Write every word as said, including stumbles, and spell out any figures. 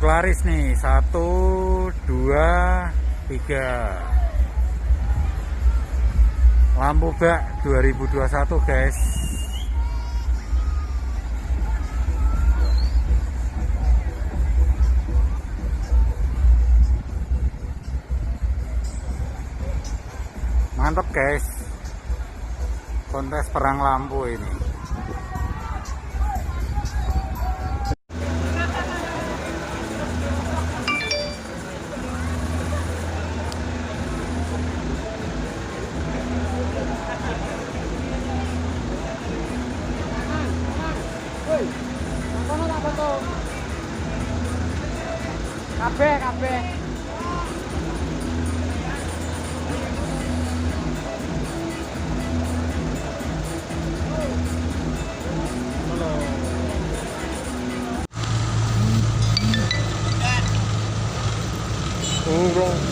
Baris nih, satu, dua, tiga. Lampu bak dua ribu dua satu, guys. Mantap, guys. Kontes perang lampu ini. Woi, nang kono tak foto. Kabeh, kabeh. Urung